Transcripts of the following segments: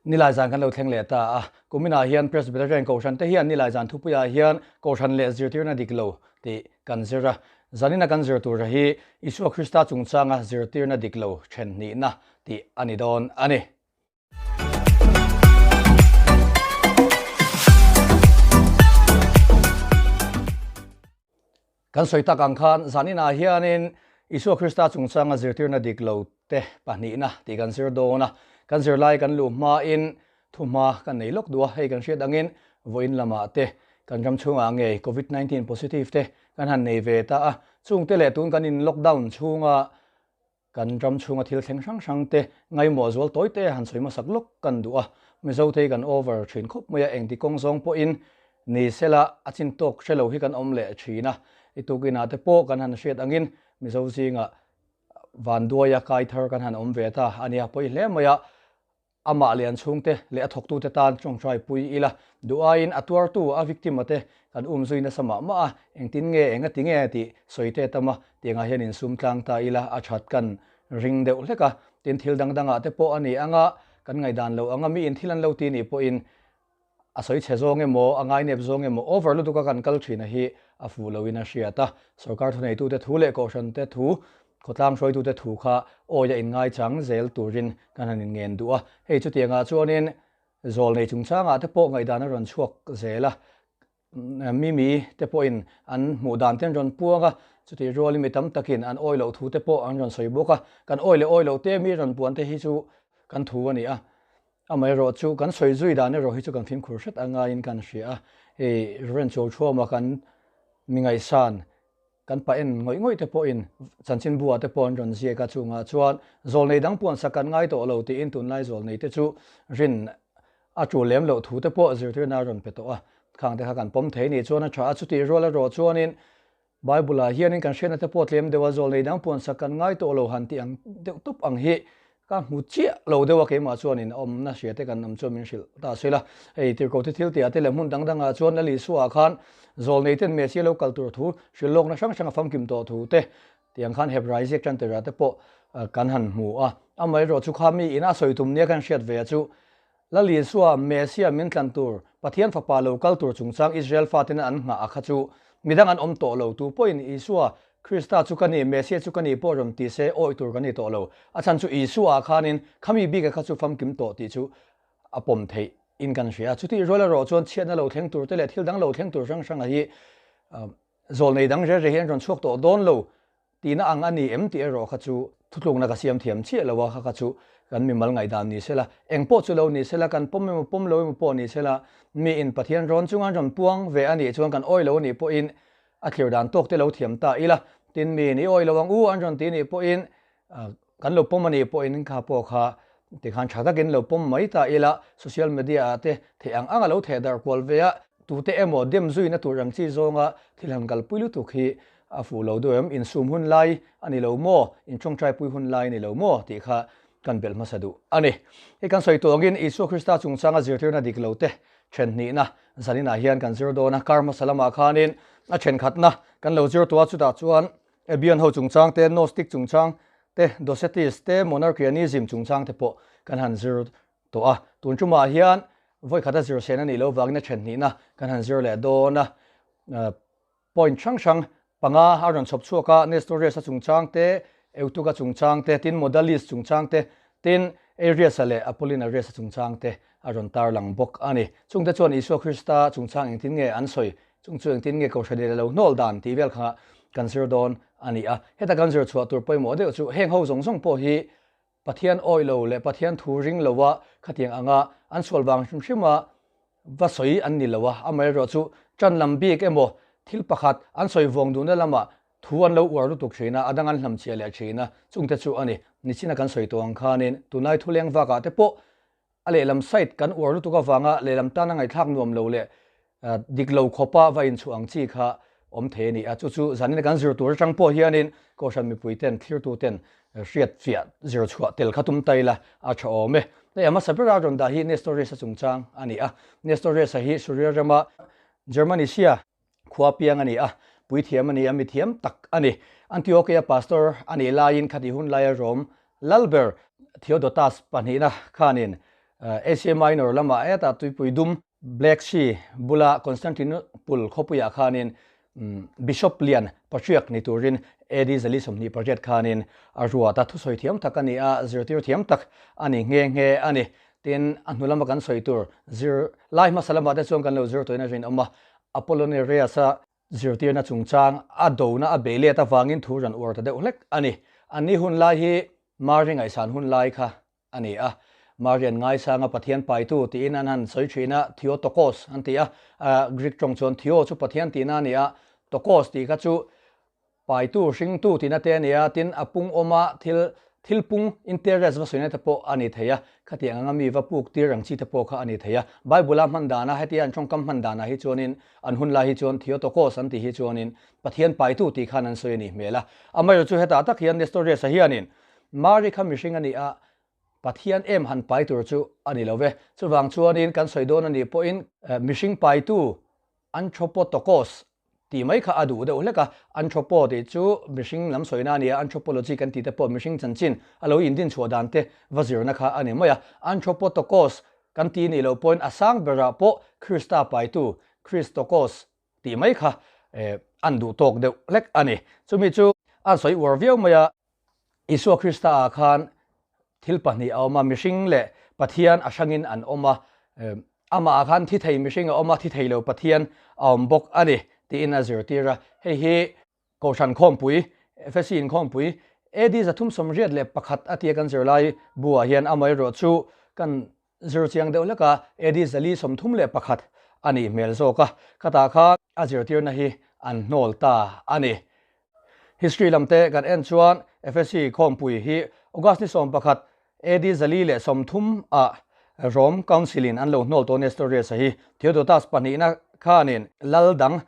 Nilai zan kan lo thleng leh ta a, kuminah hian Presbyterian Kohhran te hian Nilai zan thupuiah hian Kohhran leh zirtirna dik lo tih kan zir a. Zanina kan zir tur hi Isua Krista chungchanga zirtirna dik lo then hnihna tih a ni dawn a ni. Kan sawi tak ang khan zaninah hianin Isua Krista chungchanga zirtirna dik lo te pahnihna tih kan zir dawn a. Kan zirlai kan luh hmain thuhma kan nei lawk duh a, hei kan hriat angin vawiin lamah te kan ram chhungah ngei Covid 19 positive te kan han nei ve ta a, chungte leh tun kan in lockdown chhunga Kan ram chhunga thil thleng hrang hrang te ngaimawh zual tawi te han sawi hmasak lawk kan duh a, Mizo te hi kan over thin khawp mai a, engti kawng zawng pawhin ni sela a chin tawk hre lo hi kan awm leh thin a, i tukinah te pawh kan han hriat angin Mizo zingah vanduaia kai thar kan han awm ve ta a nia, pawi hle mai a. Amah leh an chhungte leh a thawktute tan tawngtai pui ila, duh aiin a tuartu, a victim-a te kan um zui nasa mah mah a, engtin nge, enga ti nge tih sawi te tam a, tiangah hian insum tlang ta ila a that kan ring deuh hlek a, tin thil dang dangah te pawh a ni anga kan ngaihdan lo anga miin thil an lo ti nih pawhin A sawi chhe zawng emaw, a ngainep zawng emaw over lutuka kan kal thina hi a fuh loin a hriat a. Sorkar thuneitute thu leh kohhrante thu, khawtlang hruaitute thu kha awi a inngaichang zel turin kan han inngen duh a. Hei chutiangah chuanin zawlnei chungchangah te pawh ngaihdan a rawn chhuak zel a. Mimi te pawhin an hmuh dan te an rawn puang a, chutih rualin mi tam takin an awi loh thu te pawh an rawn sawi bawk a. Kan awi leh awi loh te mi rawn puan te hi chu kan thu a ni a. Amaherawh chu kan sawi zui dan erawh hi chu kan fimkhur hret a ngaiin kan hria a, hei Reverend Chawlthuama kan mi ngaihsan kan pa en ngawih ngawih te pawhin chanchinbu ah te pawh an rawn ziak a, chungah chuan zawlnei dang puansak kan ngai tawh lo tiin tunlai zawlnei te chu rin a tul lem loh thu te pawh zirtirna a rawn pe tawh a, khang te kha kan pawm thei nih chuan a tha a, chutih rual erawh chuanin Bible-ah hianin kan hriatna te pawh tlem deuh a, zawlnei dang puansak kan ngai tawh lo han tih ang deuh tawp ang hi ka hmu chiah lo deuh a, keimah chuanin a awmna hria te kan awm chuan min hrilh ta a sawi la. Hei tirhkoh te thil tihah te leh hmun dang dangah chuan Lal Isua-ah khan zawlnei ten Messia lo kal tur thu hrilh lawkna hrang hrang a famkim tawh thu te tiang khan Hebrai ziak tan tirah te pawh kan han hmu a. Amaherawh chu kha mi ina a sawi tum nia kan hriat ve a chu Lal Isua, Messia min tlan tur, Pathian Fapa lo kal tur chungchang Israel faten an nghah a kha chu midang an awm tawh lo, tu pawhin Isua, Krista chu ka ni, Messia chu ka ni pawh rawn ti se awih tur kan ni tawh lo. A chhan chu Isua ah khanin khami bik a kha chu famkim tawh tih chu a pawm theih in kan hria. Chutih rual erawh chuan chhiatna lo thleng tur te leh thil dang lo thleng tur hrang hrang a hi zawlnei dang reh reh hi an rawn chhuak tawh dawn lo. Tihna ang a ni em tih erawh kha chu thutlukna ka siam thiam chiah lo a, kha kha chu kan mimal ngaihdan ni sela, eng pawh chu lo ni sela, kan pawm emaw pawm lo emaw pawh ni sela, miin Pathian rawn chunga an rawn puang ve a nih chuan kan awi lo a nih pawhin a thlir dan tawk te lo thiam ta ila, tin miin i awi lo ang u an rawn ti nih pawhin Kan lo pawm a nih pawhin kha pawh kha tikhan tha takin lo pawm mai ta ila, social media ah te theih ang ang a lo theh darh kual ve a, tute emaw dem zuina tur ang chi zawnga thil han kalpui lutuk hi a fuh lo deuh em, insum hun lai a ni lo maw, intawngtaipui hun lai a ni lo maw tih kha kan belh hmasa duh a ni. Hei kan sawi tawh angin Isua Krista chungchanga zirtirna dik lo te then hnihna zaninah hian kan zir dawn a, kar hmasa lamah khanin a thenkhatna kan lo zir tawh a, chutah chuan Ebion ho chungchang te, Gnostic chungchang te, Docetist te, Monarchianism chungchang te pawh kan han zir tawh a. Tun tumah hian vawi khata zir sen a nih loh vangin a then hnihna kan han zir leh dawn a. Point hrang hrang panga a rawn chhawp chhuak a, Nestorius-a chungchang te, Eutuka chungchang te, tin Modalist chungchang te, tin Arius-a leh Apollinarius-a chungchang te a rawn tarlang bawk a ni. Chungte chuan Isua Krista chungchang engtin nge an sawi Chung chu engtin nge Kohhran in a lo hnawl dan tih vel kha kan zir dawn a ni a. Heta kan zir chhuah tur pawimawh deuh chu heng ho zawng zawng pawh hi Pathian awih lo leh Pathian thu ring lo a khatiang anga an sual vang hrim hrim a va sawi an ni lo a, amaherawh chu tan lam bik emaw thil pakhat an sawi vawng duhna lamah thu an lo uar lutuk thin a, a dang an hlamchhiah leh thin a, chungte chu a ni. Nichina kan sawi tawh ang khanin tunlai thuleng vakah te pawh A lehlam site kan uar lutuk avanga lehlam tana ngaihthlak nuam lo leh dik lo khawpa va inchhuah ang chi kha awm thei a ni a. Chu chu zanina kan zir tur atang pawh hianin Kohhran mipuiten, thlirtuten hriat fiah zir chhuah tel kha tum ta ila a tha awm e. Hei a hmasa bera rawn dah hi Nestorius-a chungchang a ni a. Nestorius-a hi Suria rama Germanisia Khua piang a ni a, puithiam a ni a, mithiam tak a ni. Antiochia pastor a nih laiin khatih hun laia Rom lalber Theodotus pahnihna khanin Asia Minor lamah hetah tuipui dum, Black Sea, bula Constantinople khawpuiah khanin Bishop lian Patriarch ni turin AD 428 khanin a ruat a, thusawi thiam tak a ni a, zirtir thiam tak a ni nghe nghe a ni. Tin, a hnu lama kan sawi tur zir lai hmasa lamah te chuan kan lo zir tawhin a rinawm a, Apollonarius-a zirtirna chungchang a dona a bei let avangin thu rawn uar ta deuh hlek a ni. Anni hun lai hi Mari ngaihsan hun lai kha a ni a. Marian ngaisanga Pathian paitu tiin an han sawi thin a, Theotokos an ti a, Greek tawng chuan Theo chu Pathian tihna a ni a, Tokos tih kha chu paitu, hringtu tihna te a ni a, tin a pung awma thil thil pung interest va sawina te pawh a ni thei a, khatiang anga mi va puk tir ang chi te pawh kha a ni thei a. Bible-a hman dana hetia an tawngkam hman danah hi chuanin an hun lai hi chuan Theotokos an tih hi chuanin Pathian paitu tih khan an sawi a nih hmel a. Amaherawhchu hetah tak hian Nestorius-a hianin Mari kha mihring a ni a, Pathian em han pai tur chu a ni lo ve. Chuvang chuanin kan sawi dawn a nih pawhin mihring paitu anthropotokos tih mai kha a duh deuh hlek a. Anthropo tih chu mihring lam sawina a ni a, anthropology kan tih te pawh mihring chanchin a lo indin chhuah dan te va zirna kha a ni mai a. Anthropotokos kan tih nih loh pawhin a sang berah pawh Krista paitu Christokos tih mai kha an duh tawk deuh hlek a ni. Chumi chu an sawi uar viau mai a, Isua Krista ah khan thil pahnih a awm a, mihring leh Pathian a hrangin an awm a, amah ah khan thi thei mihring a awm a, thi thei lo Pathian a awm bawk a ni tiin a zirtir a. Hei hi Kohhran Khawmpui, Efesi Inkhawmpui, AD 381 a tia kan zirlai bu ah hian amaherawh chu kan Zir chiang deuh hlek a, AD 431 a nih hmel zawk a, khatah khan a zirtirna hi an hnawl ta a ni. History lam te kan en chuan Efesi khawmpui hi August ni 11 AD 430 ah Rome Council in an lo hnawl tawh Nestorius-a hi Theodotus pahnihna khanin lal dang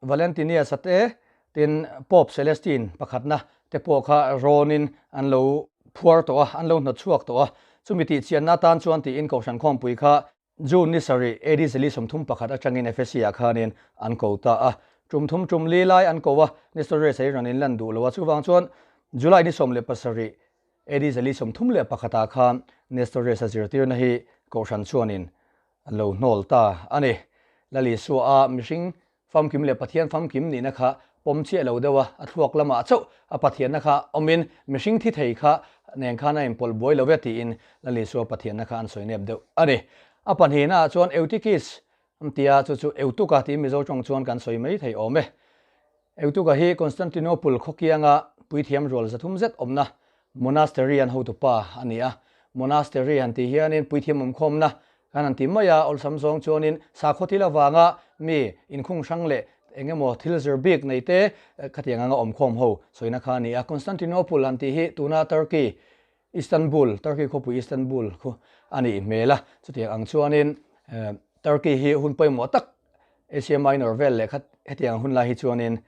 Valentinius-a te, tin Pope Celestine pakhatna te pawh kha rawnin an lo phuar tawh a, an lo hnawt chhuak tawh a. Chumi tih chianna atan chuan tiin Kohhran Khawmpui kha June ni sarih AD 431 atangin Ephesi-ah khanin an ko ta a. Tum thum tum li lai an ko a, Nestorius a hi rawn inlan duh lo a. Chuvang chuan July ni 17 AD 431 ah khan Nestorius-a zirtirna hi Kohhran chuanin An lo hnawl ta a ni. Lal Isua a mihring famkim leh Pathian famkim nihna kha pawm chiah lo deuh a, a thluak lamah chauh a Pathianna kha awmin mihring thi thei kha nen khan a inpawlh buai lo ve tiin Lal Isua Pathianna kha an sawi nep deuh a ni. A pahnihnaah chuan Eutychis an ti a, chu chu Eutuka tiin Mizo tawng chuan kan sawi mai thei awm e. Eutuka hi Constantinople khawkianga puithiam rual 300 zet awmna monastery an hotupa a ni a. Monastery han tih hianin puithiam awmkhawmna kan han ti mai a, awlsam zawng chuanin sakhaw thil avanga mi inkhung hrang leh eng emaw thil zir bik nei te khatiang anga awmkhawm ho sawina kha a ni a. Constantinople han tih hi tuna Turkey, Istanbul, Turkey khawpui Istanbul khu a nih hmel a. Chutiang ang chuanin Turkey hi hun pawimawh tak Asia Minor vel leh kha hetiang hun lai hi chuanin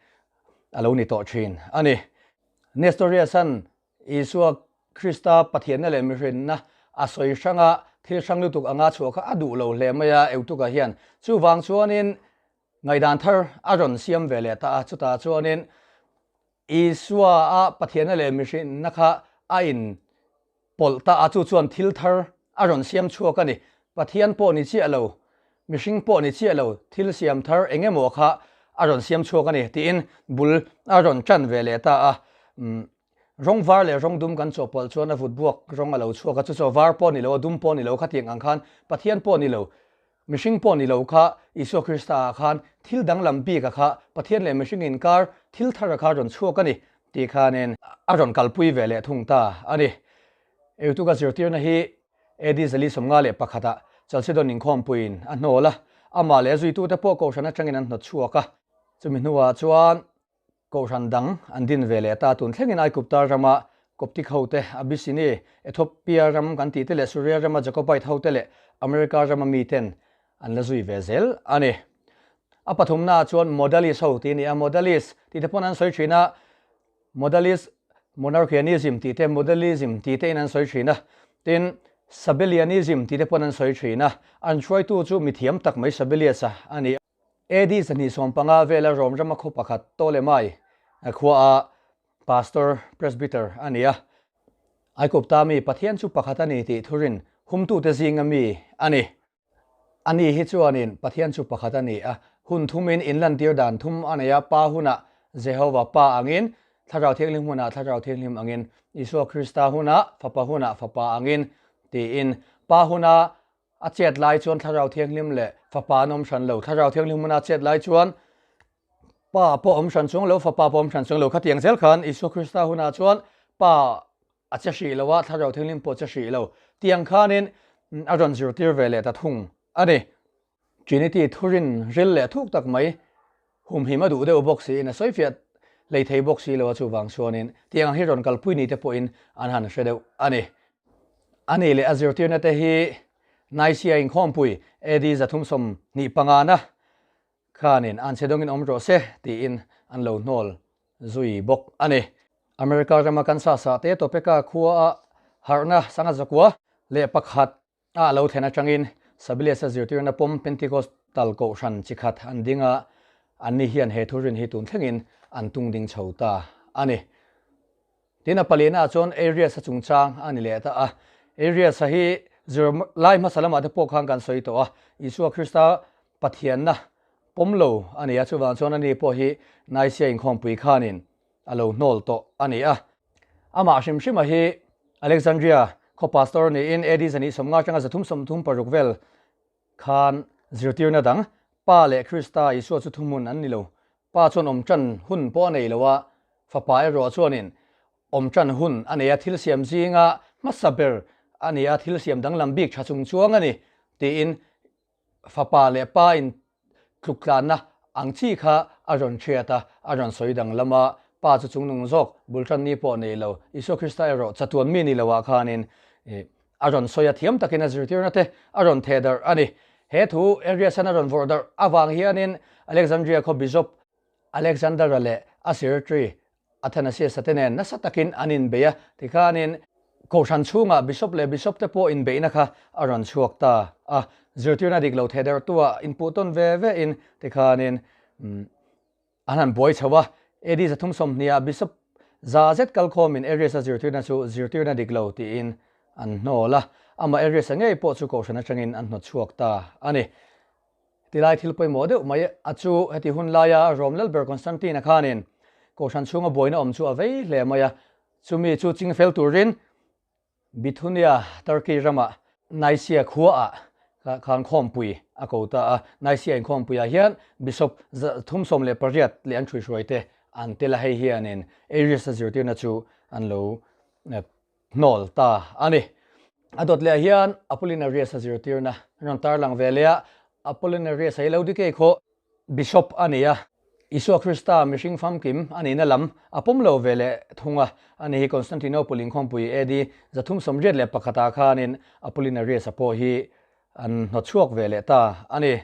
a lo ni tawh thin a ni. Nestorius-a'n Isua Krista Pathianna leh mihrinna a sawi hranga thil hrang lutuk anga chhuah kha a duh lo hle mai a, Eutuka hian. Chuvang chuanin ngaihdan thar a rawn siam ve leh ta a, chutah chuanin Isua-a Pathianna leh mihrinna kha a in pawlh ta a, chu chuan thil thar a rawn siam chhuak a ni. Pathian pawh ni chiah lo, mihring pawh ni chiah lo, thil siam thar eng emaw kha a rawn siam chhuak a ni tiin bul a rawn tan ve leh ta a. Rawng var leh rawng dum kan chawhpawlh chuan a vut buak rawng a lo chhuak a, chu chu var pawh ni lo, a dum pawh ni lo khatiang ang khan Pathian pawh ni lo, mihring pawh ni lo kha Isua Krista ah khan thil danglam bik a kha Pathian leh mihring inkar thil thar a kha rawn chhuak a ni tih khanin a rawn kalpui ve leh thung ta a ni. Eutuka zirtirna hi AD 451 ah Chalcedon inkhawmpuiin a hnawl a, amah leh a zuitute pawh Kohhran atangin an hnawt chhuak a. Chumi hnuah chuan Kohhran dang an din ve leh ta. Tun thlengin Aigupta rama Coptic hote, Abyssini, Ethiopia ram kan tih te leh Suria rama Jacobite hote leh America rama miten an la zui ve zel a ni. A pathumnaah chuan Modalist ho tih a ni a, Modalist tih te pawn an sawi thin a, Modalist Monarchianism tih te, Modalism tih te in an sawi thin a, tin Sabellianism tih te pawn an sawi thin a, an hruaitu chu mithiam tak mai Sabellius-a a ni. AD 215 vela Rom rama khaw pakhat Ptolemai khuaah Pastor, Presbyter, a ni a. Aikupta mi Pathian chu pakhat a ni tih thurin humtute zinga mi a ni. Ani hi chuanin Pathian chu pakhat a ni a, hun thumin inlantir dan thum a nei a, Pa hunah Jehova Pa angin, Thlarau Thianghlim hunah Thlarau Thianghlim angin, Isua Krista hunah Fapa hunah Fapa angin tiin. Pa huna a chet lai chuan Thlarau Thianghlim leh Fapa an awm hran lo, Thlarau Thianghlim huna a chet lai chuan Pa pawh awm hran chuang lo, Fapa pawh awm hran chuang lo. Khatiang zel khan Isua Krista hunah chuan Pa a che hrih lo a, Thlarau Thianghlim pawh a che hrih lo. Tiang khanin a rawn zirtir ve leh ta thung a ni. Trinity thurin ril leh thuk tak mai humhim a duh deuh bawk siin a sawifiah hlei thei bawk si lo a, chuvang chuanin tiang ang hi rawn kalpui ni te pawhin an han hre deuh a ni. A nih leh a zirtirna te hi Nicaea inkhawmpui AD 325 na Khanin an che dawngin awm rawh se tiin an lo hnawl zui bawk a ni. America rama Kansas ah te Topeka khua a harhna sanga 101 a lo thlen atangin Sabilias-a zirtirna pawm Pentecostal kohhran chi khat an ding a, anni hian he thurin hi tun thlengin an tung ding chho ta a ni. Tin a palina ah chuan Arius-a chungchang a ni leh ta a. Arius-a hi zirlai hmasa lamah te pawh khan kan sawi tawh a, Isua Krista Pathianna pawm lo a ni a, chuvang chuan ani pawh hi Nicaea inkhawmpui khanin a lo hnawl tawh a ni a. Amah hrim hrima hi Alexandria khaw pastor niin AD 250 atanga 336 vel Khan zirtirna dang, Pa leh Krista Isua chu thuhmun an ni lo. Pa chuan awm tan hun pawh a nei lo a, Fapa erawh chuanin awm tan hun a nei a, thil siam zinga hmasa ber a ni a, thil siam danglam bik tha chung chuang a ni, tiin Fapa leh Pa in tluktlanna ang chi kha a rawn hriat a, a rawn sawi danglam a, Pa chu chungnung zawk, bul tan ni pawh nei lo, Isua Krista erawh chatuan mi ni loah khanin A rawn sawi a thiam takin a zirtirna te a rawn theh darh a ni. He thu Arius-an a rawn vawrh darh avang hianin Alexandria khaw Bishop Alexander-a leh a secretary Athanasius-a te nen nasa takin an inbei a, tikhanin Kohhran chhungah Bishop leh Bishop te pawh inbeihna kha a rawn chhuak ta a. Zirtirna dik lo theh darhtuah inpuh tawn ve ve in tikhanin An han buai chho a, AD 320 ah Bishop za zet kalkhawmin Arius-a zirtirna chu zirtirna dik lo tiin an hnawl a, amah Arius-a ngei pawh chu kohhran atangin an hnawt chhuak ta a ni. Tilai thil pawimawh deuh mai a chu heti hun laia Rom Lalber Constantine-a khanin kohhran chhunga buaina awm chu a vei hle mai a, chumi chu chingfel turin Bithunia, Turkey ramah Nicaea khuaah khan khawmpui a ko ta a. Nicaea inkhawmpuiah hian Bishop 318 leh an ṭhuihruaite an tel a, hei hianin Arius-a zirtirna chu an lo hnawl ta a ni. A dawt lehah hian Apollinarius-a zirtirna an rawn tarlang ve leh a, Apollinarius-a hi Laodikei khaw Bishop a ni a, Isua Krista mihring famkim a nihna lam a pawm lo ve leh thung a, ani hi Constantinople inkhawmpui AD 381 ah khanin Apollinarius-a pawh hi an hnawtchhuak ve leh ta a ni.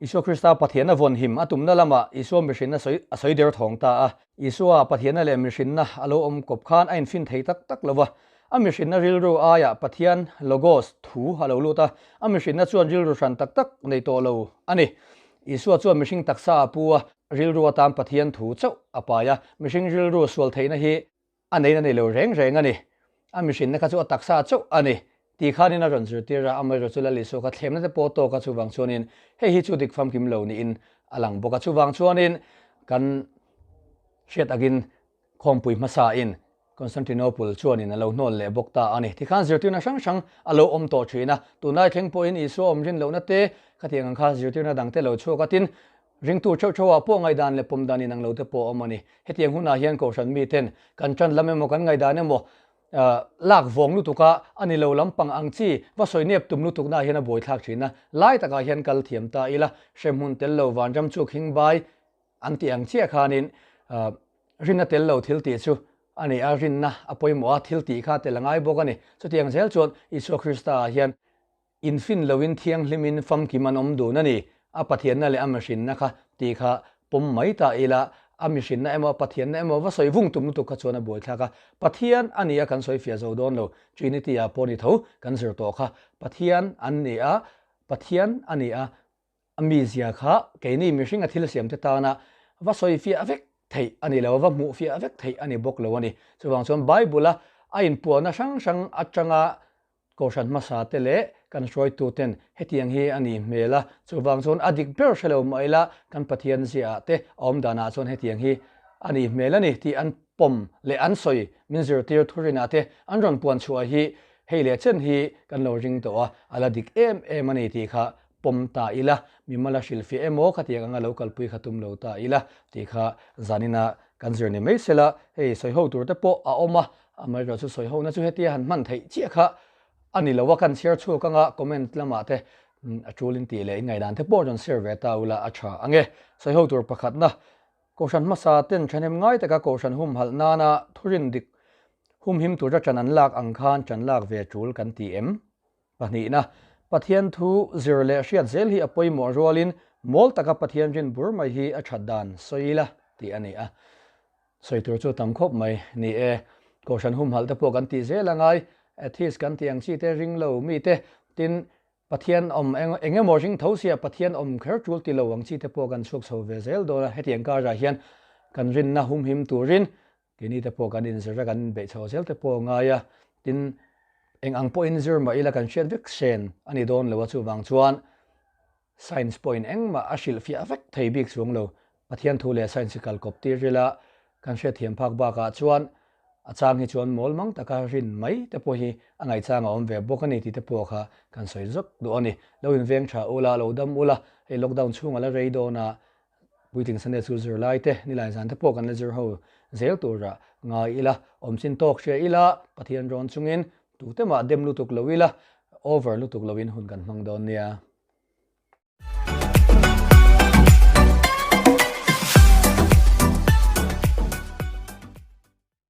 Isua Krista Pathianna vawnhim a tumna lamah Isua mihrinna sawi a sawi der thawng ta a. Isua Pathianna leh mihrinna a lo awm kawp khan a infin thei tak tak lo va, A mihrinna rilru aiah Pathian, Logos, thu a lo lut a, a mihrinna chuan rilru hran tak tak nei tawh lo a ni. Isua chuan mihring taksa a pu a, rilru atan Pathian thu chauh a pai a, mihring rilru sual theihna hi a nein a nei lo reng reng a ni. A mihrinna kha chu a taksa chauh a ni tih khanin a rawn zirtir a, amaherawhchu chu Lal Isua kha thlemna te pawh tawk a, chuvang chuanin hei hi chu dik famkim lo niin a lang bawk a, chuvang chuanin kan hriat angin Khawmpui hmasain Constantinople chuanin a lo hnawl leh bawk ta a ni. Tikhan zirtirna hrang hrang a lo awm tawh thin a, tunlai thleng pawhin Isua awm rin lohna te, khatiang ang kha zirtirna dang te lo chhuak a, tin, ringtu theuh theuhah pawh ngaihdan leh pawm dan inang lo te pawh a awm a ni. Hetiang hunah hian Kohhran miten kan tan lam emaw kan ngaihdan emaw lak vawng lutuk a, a ni lo lampang ang chi va sawi nep tum lutuknaah hian a buaithlak thin a, lai takah hian kal thiam ta ila, hremhmun tel lo vanram chu khingbai An tih ang chiah khanin rinna tel lo thil tih chu a ni a, rinna a pawimawh a, thil tih kha tel a ngai bawk a ni. Chutiang zel chuan Isua Krista ah hian infin loin thianghlimin famkim an awm dun a ni. A Pathianna leh a mihrinna kha tih kha pawm mai ta ila, a mihrinna emaw a Pathianna emaw va sawi vung tum lutuk kha chuan a buaithlak a. Pathian a ni a kan sawi fiah zo dawn lo, Trinity ah pawh ni tho kan zir tawh kha. Pathian an ni a, Pathian a ni a, A mizia kha keini mihring a thil siamte tana va sawi fiah vek theih a ni lo, va hmuh fiah vek theih a ni bawk lo a ni. Chuvang chuan Bible-a a inpuahna hrang hrang atanga Kohhran hmasa te leh kan hruaituten hetiang hi a nih hmel a, chuvang chuan a dik ber hre lo mah ila kan Pathian ziaah te a awm danah chuan hetiang hi a nih hmel a ni tih an pawm leh an sawi min zirtir thurinah te an rawn puan chhuah hi hei leh chen hi kan lo ring tawh a, a la dik em em a ni tih kha pawm ta ila, mimala hrilhfiah emaw khatiang anga lo kalpui kha tum lo ta ila tih kha zanina kan zir ni mai sela, hei sawi ho tur te pawh a awm a, amaherawhchu chu sawi hona chu hetia han hman theih chiah kha a ni lo a, kan chhiar chhuak anga comment lamah te a tulin tih leh inngaihdan te pawh rawn share ve ta ula a tha ange. Sawi ho tur pakhatna, Kohhran hmasa ten thahnem ngai taka Kohhran humhalh nana thurin dik humhim tura ṭan an lak ang khan ṭan lak ve tul kan ti em? Pahnihna, Pathian thu zir leh hriat zel hi a pawimawh rualin mawl taka Pathian rin bur mai hi a that dan sawi ila tih a ni a. Sawi tur chu tam khawp mai ni e. Kohhran humhalh te pawh kan tih zel a ngai. Atheist kan tih ang chi te ring lo mi te tin Pathian awm eng emaw ring tho sia Pathian awm kher tul ti lo ang chi te pawh kan chhuak chho ve zel dawn a. Hetiang karah hian kan rinna humhim turin Keini te pawh kan inzir a, kan inbeih chho zel te pawh a ngai a, tin, eng ang pawhin zir mah ila kan hriat vek sen a ni dawn lo a, chuvang chuan science pawhin engmah a hrilhfiah vek thei bik chuang lo. Pathian thu leh science hi kal kawp tir ila kan hriatthiam phak bakah chuan a chang hi chuan mawl mang taka rin mai te pawh hi a ngaihchang a awm ve bawk a ni tih te pawh kha kan sawi zawk duh a ni. Lo inveng tha ula, lo dam ula, hei lockdown chhung a la rei dawn a, Puitling Sunday School zirlai te, nilai zan te pawh kan la zir ho zel turah ngai ila, awm chin tawk hria ila, Pathian rawn chungin tute mah dem lutuk lo ila, over lutuk loin hun kan hmang dawn nia.